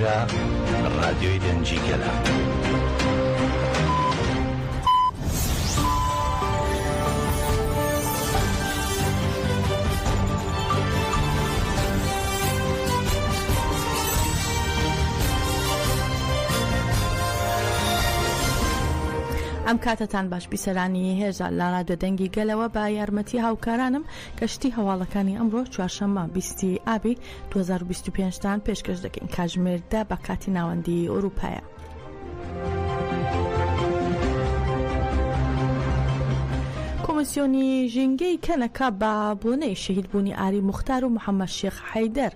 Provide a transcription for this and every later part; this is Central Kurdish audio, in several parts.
ئێرە ڕادیۆی دەنگی گەلە. ئەم کاتەتان باش بیسەرانی هێژا لە رادیۆ دەنگی گەلەوە بە یارمەتی هاوکارانم کەشتی هەواڵەکانی ئەمڕۆ چوارشەممە بیستی ئابی 2025 تان پێشکەش دەکەین کاتژمێر دە بە کاتی ناوەندی ئەوروپایە. کۆمیسیۆنی ژینگەی کەنەکە بە بۆنەی شەهیدبوونی ئاری موختار و محەممەد شێخ حەیدەر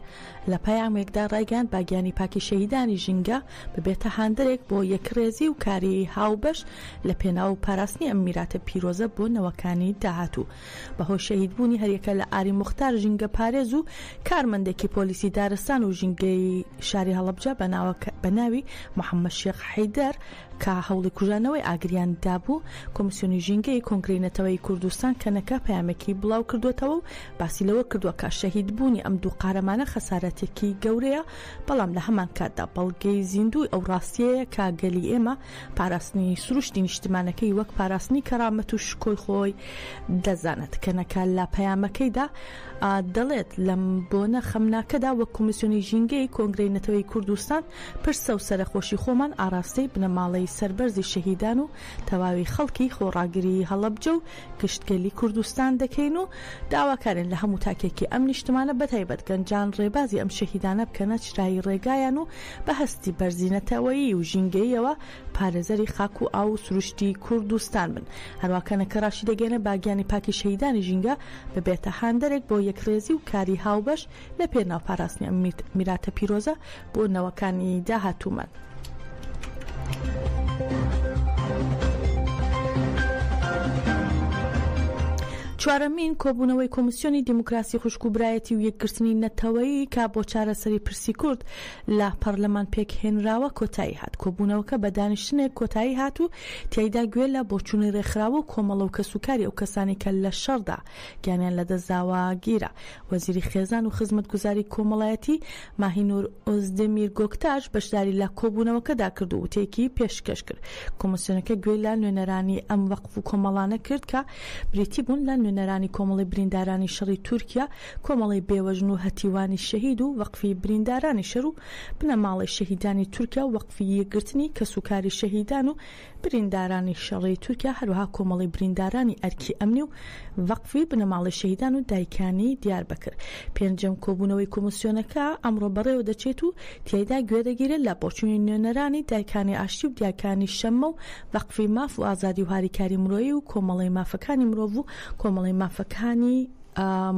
لە پەیامێکدا ڕایگەیاند با گیانی پاکی شەهیدانی ژینگە ببێتە هاندەرێک بۆ یەکڕێزی و کاری هاوبەش لە پێناو پاراستنی ئەم میراتە پیرۆزە بۆ نەوەکانی داهاتوو. بەهۆی شەهیدبوونی هەریەکە لە ئاری موختار ژینگەپارێز و کارمەندێکی پۆلیسی دارستان و ژینگەی شاری هەڵەبجە بە ناوی محەممەد شێخ حەیدەر کە هەوڵی کوژانەوەی ئاگریان دابوو، کۆمیسیۆنی ژینگەی کۆنگرەی نەتەوەیی کوردستان کەنەکە پەیامێکی بڵاوکردووەتەوە و باسی لەوە کردووە کە شەهیدبوونی ئەم دوو قارەمانە خەسارەتێکی گەورەیە، بەڵام لە هەمانکاتدا بەڵگەی زیندووی ئەو ڕاستییەیە کە گەلی ئێمە پاراستنی سروشتی نیشتمانەکەی وەک پاراستنی کەرامەت و شکۆی خۆی دەزانێت. کەنەکە لە پەیامەکەیدا دەڵێت، لەم بۆنە خەمناکەدا وەک کۆمیسیۆنی ژینگەی کۆنگرەی نەتەوەیی کوردستان پرسە و سەرەخۆشی خۆمان ئاراستەی بنەماڵەی سەربەرزی شەهیدان و تەواوی خەڵکی خۆڕاگری هەڵەبجە و گشت گەلی کوردستان دەکەین و داواکارین لە هەموو تاکێکی ئەم نیشتمانە بەتایبەت گەنجان ڕێبازی ئەم شەهیدانە بکەنە چرای ڕێگایان و بە هەستی بەرزی نەتەوەیی و ژینگەییەوە پارێزەری خاک و ئاو و سروشتی کوردستان بن. هەروا کەنەکە ڕاشیدەگەیەنێ با گیانی پاکی شەهیدانی ژینگە ببێتە هاندەرێک بۆ یەکڕێزی و کاری هاوبەش لە پێناو پاراستنی ئەم میراتە پیرۆزە بۆ نەوەکانی داهاتوومان. چوارەمین کۆبوونەوەی کۆمیسیۆنی دیموکراسی خوشک و برایەتی و یەکگرتنی نەتەوەیی کە بۆ چارەسەری پرسی کورد لە پەرلەمان پێکهێنراوە کۆتایی هات. کۆبوونەوەکە بە دانیشتنێک کۆتایی هات و تیایدا گوێ لە بۆچوونی رێکخراو و کۆمەڵە و کەسوکاری ئەو کەسانەی کە لە شەڕدا گیانیان لەدەستداوە گیرا. وەزیری خێزان و خزمەتگوزاری کۆمەڵایەتی ماهینور ئۆزدەمیر گۆکتاش بەشداری لە کۆبوونەوەکەدا کرد و وتەیەکی پێشکەش کرد. کۆمسیۆنەکە گوێی لە نوێنەرانی ئەم وەقف و کۆمەڵانە کرد کە بریتی بوون لە نوێنەرانی کۆمەڵەی بریندارانی شەڕی تورکیا، کۆمەڵەی بێوەژن و هەتیوانی شەهید و وەقفی بریندارانی شەر و بنەماڵەی شەهیدانی تورکیا و وەقفی یەکگرتنی کەسوکاری شەهیدان و بریندارانی شەڕی تورکیا، هەروەها کۆمەڵەی بریندارانی ئەرکی ئەمنی و ڤەقفی بنەماڵەی شەهیدان و دایکانی دیاربەکر. پێنجەم کۆبوونەوەی کۆمیسیۆنەکە ئەمڕۆ بەڕێوەدەچێت و تیایدا گوێدەگیرێت لە بۆچوونی نوێنەرانی دایکانی ئاشتی و دایکانی شەممە و ڤەقفی ماف و ئازادی و هاریکاری مرۆیی و کۆمەڵەی مافەکانی مرۆڤ و کۆمەڵەی مافەکانی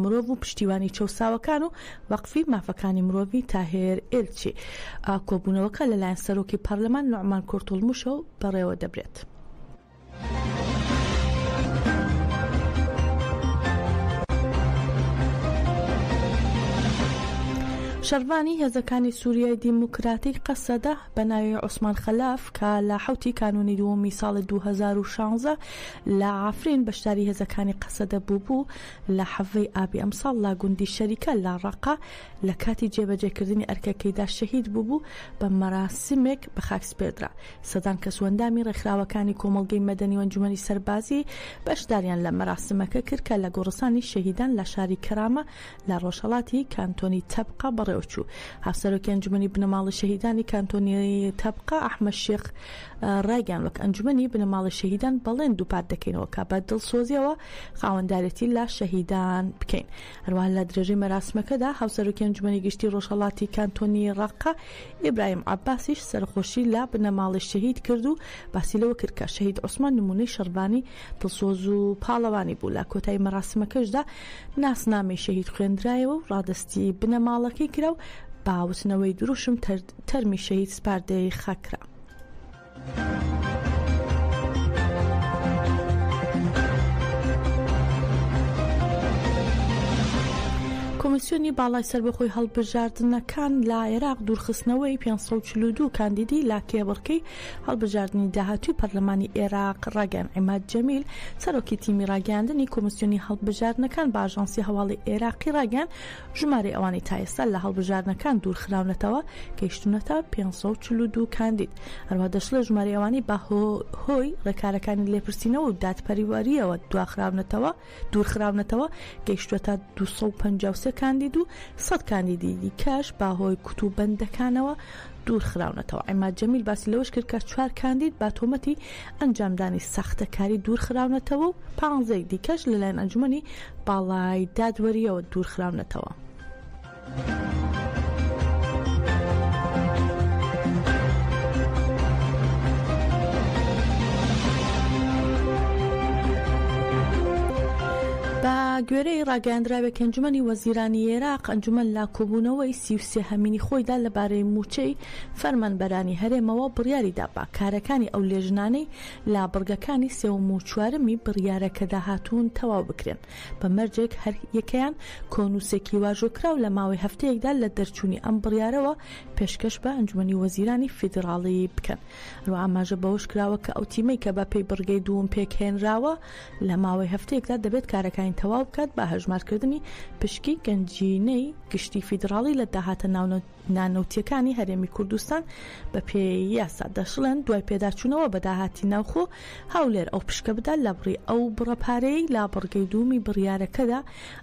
مرۆڤ و پشتیوانی چەوساوەکان و وەقفی مافەکانی مرۆڤی تاهێر ئێلچی. کۆبوونەوەکە لەلایەن سەرۆکی پەرلەمان نوعمان کورتوڵموشەوە بەڕێوەدەبرێت. شەڕڤانی هێزەکانی سووریای دیموکراتیک قەسەدە بە ناوی عوسمان خەلاف کە لە حەوتی کانوونی دووەمی ساڵی 2016 لە عەفرین بەشداری هێزەکانی قەسەدە بووبوو، لە حەڤەی ئابی ئەمساڵ لە گوندی شەریکە لە ڕەققە لە کاتی جێبەجێکردنی ئەرکەکەیدا شەهید بووبوو، بە مەراسیمێک بەخاک سپێردرا. سەدان کەس و ئەندامی ڕێکخراوەکانی کۆمەڵگەی مەدەنی و ئەنجومەنی سەربازی بەشداریان لە مەراسیمەکە کرد کە لە گۆڕستانی شەهیدان لە شاری کەرامە لە ڕۆژهەڵاتی کانتۆنی تەبقە بەڕێوەچوو. هاوسەرۆکی ئەنجومەنی بنەماڵەی شەهیدانی کانتۆنی تەبقە ئەحمەد شێخ ڕایگەیاند، وەک ئەنجومەنی بنەماڵەی شەهیدان بەڵێن دووپات دەکەینەوە کە بە دڵسۆزییەوە خاوەندارێتی لە شەهیدان بکەین. هەروەها لە درێژەی مەراسمەکەدا هاوسەرۆکی ئەنجومەنی گشتی ڕۆژهەڵاتی کانتۆنی ڕەققە ئیبراهیم عەباسیش سەرەخۆشی لە بنەماڵەی شەهید کرد و باسی لەوە کرد کە شەهید عوسمان نموونەی شەڕڤانی دڵسۆز و پاڵەوانی بوو. لە کۆتایی مەراسمەکەشدا ناسنامەی شەهید خوێندرایەوە و ڕادەستی بنەماڵەکەی کرا و بە وتنەوەی دروشم تەرمی شەهید سپاردەی خاک کرا. کۆمیسیۆنی باڵای سەربەخۆی هەڵبژاردنەکان لە عێراق دوورخستنەوەی 542 کاندیدی لە کێبڕکێی هەڵبژاردنی داهاتووی پەرلەمانی عێراق ڕاگەیاند. عیماد جەمیل، سەرۆکی تیمی ڕاگەیاندنی کۆمیسیۆنی هەڵبژاردنەکان بە ئاژانسی هەواڵی عێراقی ڕاگەیاند، ژمارەی ئەوانەی تا ئێستا لە هەڵبژاردنەکان دوورخراونەتەوە گەیشتوونەتە 542 کاندید. هەروەها دەشڵێت ژمارەی ئەوانەی بە هۆی ڕێکارەکانی لێپرسینەوە و دادپەروەرییەوە دواخراونەتەوە دوورخراونەتەوە گەیشتووەتە 253 کاندید و 100 کاندیدی دیکەش بە هۆی کوتوبەندەکانەوە دوورخراونەتەوە. عیماد جەمیل باسی لەوەش کرد کە چوار کاندید بە تۆمەتی ئەنجامدانی ساختەکاری دوورخراونەتەوە و پانزەی دیکەش لەلایەن ئەنجومەنی باڵای دادوەرییەوە دوورخراونەتەوە. بە گوێرەی ڕاگەیاندراوێک ئەنجومەنی وەزیرانی عێراق، ئەنجومەن لە کۆبوونەوەی 33 هەمینی خۆیدا لەبارەی مووچەی فەرمانبەرانی هەرێمەوە بڕیاریدا بە کارەکانی ئەو لێژنانەی لە بڕگەکانی سێوەم و چوارەمی بڕیارەکەدا هاتوون تەواو بکرێن بە مەرجێک هەر یەکەیان کۆنووسێکی واژۆکراو لە ماوەی هەفتەیەکدا لە دەرچوونی ئەم بڕیارەوە پێشکەش بە ئەنجومەنی وەزیرانی فیدڕاڵی بکەن. هەروەها ئاماژە بەوەش کراوە کە ئەو تیمەی کە بە پێی بڕگەی دووەم پێکهێنراوە لە ماوەی هەفتەیەکدا دەبێت کارەکانی تەواو بکات بە هەژمارکردنی پشکی گەنجینەی گشتی فیدڕاڵی لە داهاتە نانەوتییەکانی هەرێمی کوردستان بە پێی یاسا. دەشڵێن، دوای پێداچوونەوە بە داهاتی ناوخۆ، هەولێر ئەو پشکە بدات لە بڕی ئەو بڕە پارەیەی لە بڕگەی دووەمی بڕیارەکەدا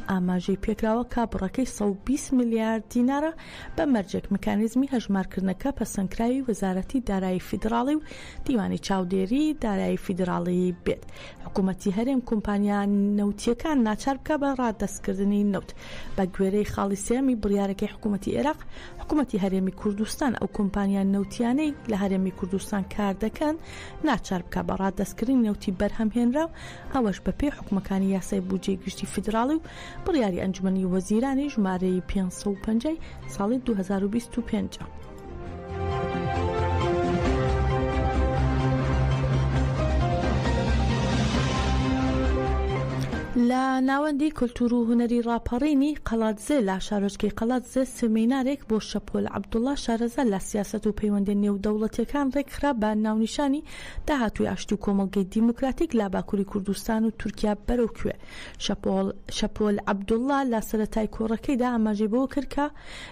ئاماژەی پێکراوە کە بڕەکەی 120 ملیار دینارە بە مەرجێک میکانیزمی هەژمارکردنەکە پەسەندکراوی وەزارەتی دارایی فیدڕاڵی و دیوانی چاودێری دارایی فیدڕاڵی بێت. حکومەتی هەرێم کۆمپانیا نەوتییەکان ناچار بکا بە ڕادەستکردنی نەوت. بە گوێرەی خاڵی سێیەمی بڕیارەکەی حکومەتی ئێراق، حکومەتی هەرێمی کوردستان ئەو کۆمپانیا نەوتییانەی لە هەرێمی کوردستان کار دەکەن ناچار بکا بە ڕادەستکردنی نەوتی بەرهەمهێنراو، ئەوەش بەپێی حوکمەکانی یاسای بودجەی گشتی فیدراڵی و بڕیاری ئەنجومەنی وەزیرانی ژمارەی 550 ی ساڵی 2025. لە ناوەندی کولتوور و هونەری ڕاپەڕینی قەڵادزێ لە شارۆچکەی قەڵادزێ سمینارێک بۆ شەپۆل عەبدوڵا شارەزا لە سیاسەت و پەیوەندیە نێودەوڵەتیەکان ڕێکخرا بە ناونیشانی داهاتووی ئاشتی و کۆمەڵگەی دیموکراتیک لە باکوری کوردستان و تورکیا بەرەو کوێ؟ شەپۆل شەپۆل عەبدوڵا لە سەرەتای کۆڕەکەیدا ئاماژەی بەوە کرد کە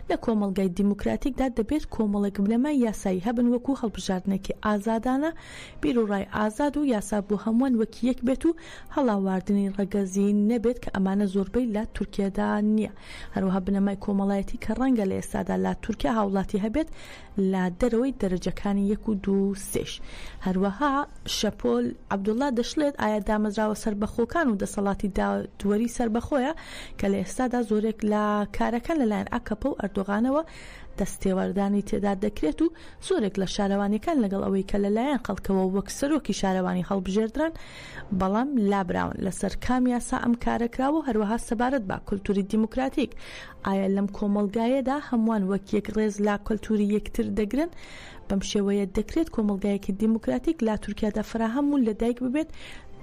لە کۆمەڵگای دیموکراتیکدا دەبێت کۆمەڵێک بنەمای یاسایی هەبن وەکو هەڵبژاردنێکی ئازادانە، بیروڕای ئازاد و یاسا بۆ هەمووان وەک یەک بێت و هەڵاواردنی ڕەگەزی نەبێت کە ئەمانە زۆربەی لە تورکیادا نییە. هەروەها بنەمای کۆمەڵایەتی کە ڕەنگە لە ئێستادا لە تورکیا هاوڵاتی هەبێت لە دەرەوەی دەرەجەکانی یەک و دوو و سێش. هەروەها شەپۆل عەبدوڵا دەشڵێت ئایا دامەزراوە سەربەخۆکان و دەسەڵاتی دادوەری سەربەخۆیە کە لە ئێستادا زۆرێک لە کارەکان لەلایەن ئاکەپە و ئەردۆغانەوە دەستێوەردانی تێدا دەکرێت و زۆرێک لە شارەوانیەکان لەگەڵ ئەوەی کە لەلایەن خەڵکەوە وەک سەرۆکی شارەوانی هەڵبژێردران بەڵام لابراون لەسەر کام یاسا ئەم کارە کراوە و هەروەها سەبارەت بە کولتوری دیموکراتیک ئایا لەم کۆمەڵگایەدا هەمووان وەک یەک ڕێز لە کەلتوری یەکتر دەگرن؟ بەم شێوەیە دەکرێت کۆمەڵگایەکی دیموکراتیک لە تورکیادا فەراهەم و لەدایک ببێت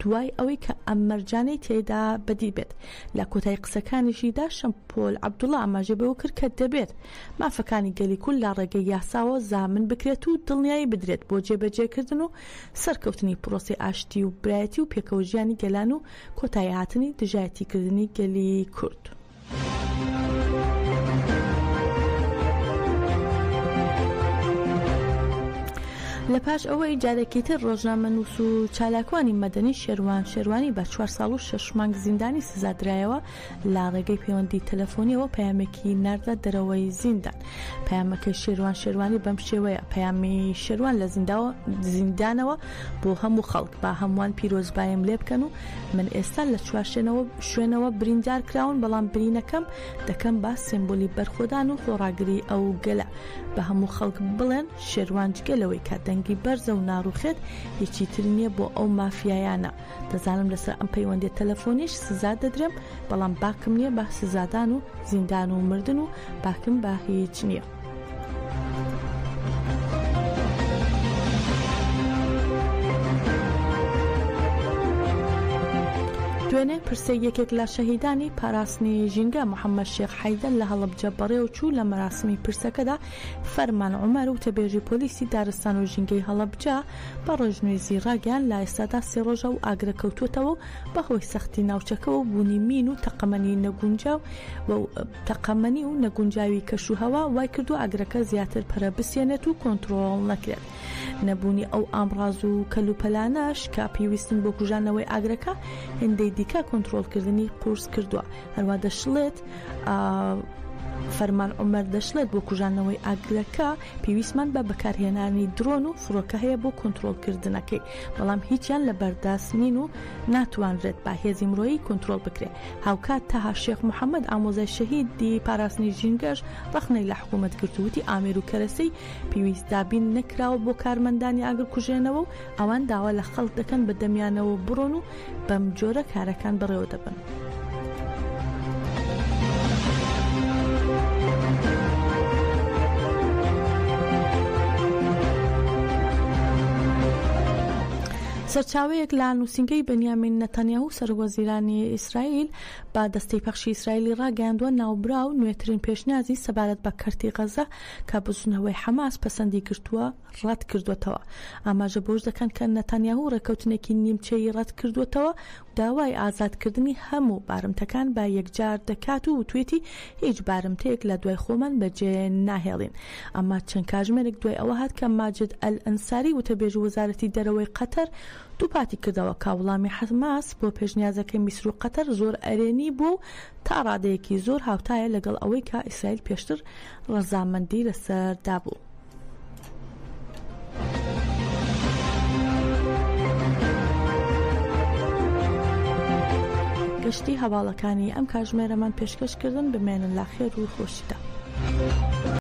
دوای ئەوەی کە ئەم مەرجانەی تێدا بەدی بێت. لە کۆتایی قسەکانیشیدا شەمپۆل عەبدوڵا ئاماژەی بەوە کرد کە دەبێت مافەکانی گەلی کورد لە ڕێگەی یاساوە زامن بکرێت و دڵنیایی بدرێت بۆ جێبەجێکردن و سەرکەوتنی پرۆسەی ئاشتی و برایەتی و پێکەوەژیانی گەلان و کۆتاییهاتنی دژایەتیکردنی گەلی کورد. لە پاش ئەوەی جارێکی تر ڕۆژنامەنووس و چالاکوانی مەدەنی شێروان شێروانی بە چوار ساڵ و شەش مانگ زیندانی سزا درایەوە لە ڕێگەی پەیوەندی تەلەفۆنیەوە پەیامێکی ناردە دەرەوەی زیندان پەیامەکەی شێروان شێروانی بەم شێوەیە پەیامی شێروان لە زیندانەوە بۆ هەموو خەڵک با هەمووان پیرۆزباییم لێ بکەن و من ئێستا لە چوارشێنەوە شوێنەوە بریندار کراون بەڵام برینەکەم دەکەم بە سێمبولی بەرخۆدان و خۆڕاگری ئەو گەلە بە هەموو خەڵک بڵێن شێروان جگە لەوەی کە دەنگی بەرزە و ناڕوخێت هیچی تر نییە بۆ ئەو مافیایانە دەزانم لەسەر ئەم پەیوەندیە تەلەفۆنیش سزا دەدرێم بەڵام باکم نییە بە سزادان و زیندان و مردن و باکم بە هیچ نییە. دوێنێ پرسەی یەکێک لە شەهیدانی پاراستنی ژینگە محەممەد شێخ حەیدەر لە هەڵەبجە بەڕێوەچوو، لە مەراسمی پرسەکەدا فەرمان عومەر وتەبێژی پۆلیسی دارستان و ژینگەی هەڵەبجە بە ڕۆژنیوزی ڕاگەیاند، لە ئێستادا سێ ڕۆژە ئەو ئاگرە کەوتووەتەوە و بەهۆی سەختی ناوچەکەوە و بوونی مین و تەقەمەنی نەگونجاو و تەقەمەنی و نەگونجاوی کەشوهەوا وایکردووە ئاگرەکە زیاتر پەرە بسێنێت و کۆنترۆڵ نەکرێت. نەبوونی ئەو ئامڕاز و کەلوپەلانەش کە پێویستن بۆ کوژانەوەی ئاگرەکە هێندەی دیکە کۆنترۆڵکردنی قورس کردووە. هەروا دەشڵێت، فەرمان عومەر دەشڵێت، بۆ کوژانەوەی ئاگرەکە پێویستمان بە بەکارهێنانی درۆن و فڕۆکە هەیە بۆ کۆنترۆڵکردنەکەی، بەڵام هیچیان لەبەردەست نین و ناتوانرێت بە هێزی مرۆیی کۆنترۆڵ بکرێت. هاوکات تەها شێخ محەمەد ئامۆزای شەهیدی پاراستنی ژینگەش ڕەخنەی لە حکوومەت گرت و وتی ئامێر و کەرەسەی پێویست دابین نەکراوە بۆ کارمەندانی ئاگرکوژێنەوە و ئەوان داوا لە خەڵک دەکەن بە دەمیانەوە بڕۆن و بەم جۆرە کارەکان بەڕێوە دەبەن. سەرچاوەیەک لە نووسینگەی بنیامین نەتانیاهو سەرۆکوەزیرانی ئیسرائیل بە دەستەی پەخشی ئیسرائیلی ڕاگەیاندووە، ناوبراو نوێترین پێشنیازی سەبارەت بە کەرتی غەززە کە بزووتنەوەی حەماس پەسەندی گرتووە، ڕەت کردووەتەوە. ئاماژە بەوەش دەکەن کە نەتانیاهو ڕێککەوتنێکی نیمچەیی ڕەت کردووەتەوە و داوای ئازادکردنی هەموو بارمتەکان بە یەکجار دەکات و وتویەتی هیچ بارمتەیەک لە دوای خۆمان بەجێ ناهێڵین. ئەمە چەند کاژمێرێک دوای ئەوە هات کە ماجد ئەلئەنساری وتەبێژی وەزارەتی دەرەوەی قەتەر دووپاتی کردەوە کە وڵامی حەماس بۆ پێشنیازەکەی میسر و قەتەر زۆر ئەرێنی بووە و تا ڕادەیەکی زۆر هاوتایە لەگەڵ ئەوەی کە ئیسرائیل پێشتر ڕەزامەندی لەسەر دابوو. گشتی هەواڵەکانی ئەم کاژمێرەمان پێشکەش کردن بمێنن لە خێر و خۆشیدا.